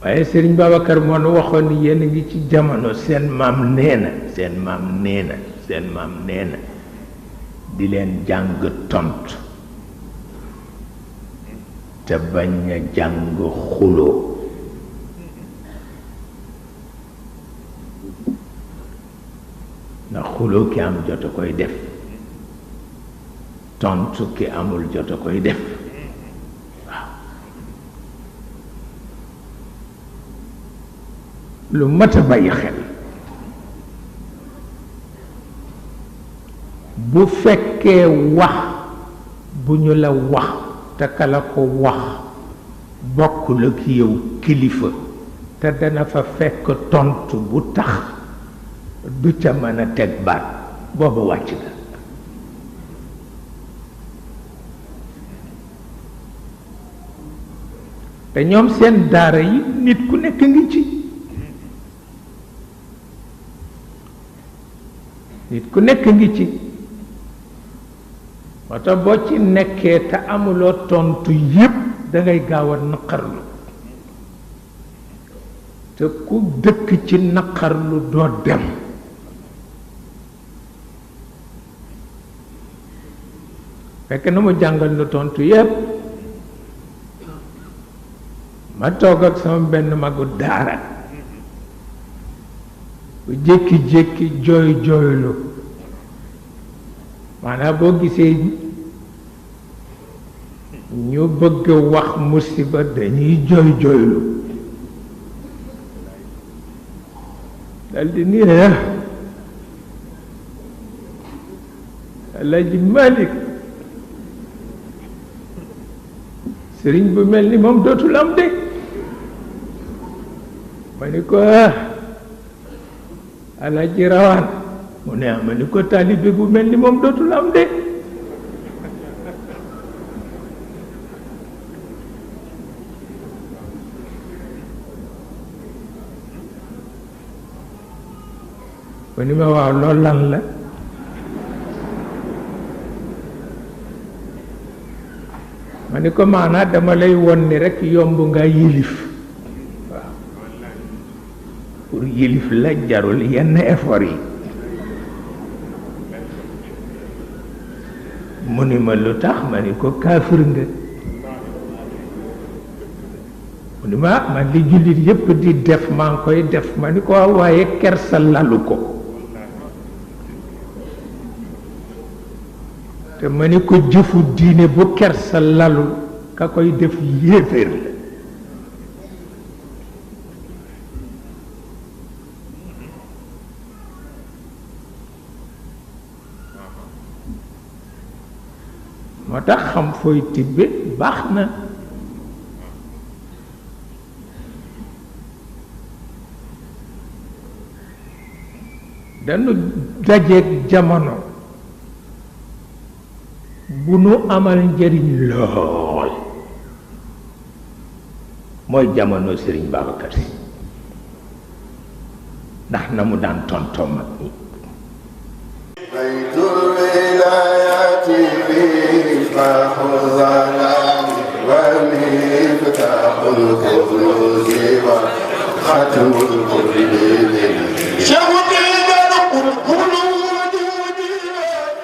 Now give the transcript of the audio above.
waaye Sëriñ Babacar moo nu waxoon ni yéen a ngi ci jamono seen maam nee na di leen jàng tontu te bañ a jàng xuloo ndax xuloo ki am jot a koy def tontu ki amul jot a koy def waaw lu mat a bàyyi xel bu fekkee wax bu ñu la wax te kala ko wax bokkul ak yow kilifa te dana fa fekk tontu bu tax du ca mën a teg baat booba wàcc na te ñoom seen daara yi nit ku nekk ngi ci nit ku nekk ngi ci moo tax boo ci nekkee te amuloo tontu yépp dangay gaaw a naqarlu te ku dëkk ci naqarlu doo dem fekk na mu jàngal nu tontu yépp ma toog ak sama benn magu daara bu jékki-jékki jooylu maanaam boo gisee ñu bëgg wax musiba dañuy jooylu daldi ni Alaaji Malik sëriñ bu mel ni moom dootul am de ma ni ko Alaaji Rawaan mu ne ma ni ko taalibe bu mel ni moom dootul am de ma ni ma waaw loolu lan la ma ni ko maanaa dama lay won ni rekk yomb nga yilif waaw pour yilif la jarul yenn effort yi mu ni ma lu tax ma ni ko kaafir nga mu ni ma man li jullit yépp di def maa ngi koy def ma ni ko waaye kersa lalu ko te ma ni ko jëfu diine bu kersa lalu ka koy def yéeféer la moo tax xam fooy tibbe baax na dañu dajeeg jamono bu nu amal njëriñ lool mooy jamono Sëriñ Babacar Si ndax na mu daan tontoo mag ñi baytul wilaayati misbahu zalaami wa miftahul kunuuzi wa xatamul quluubi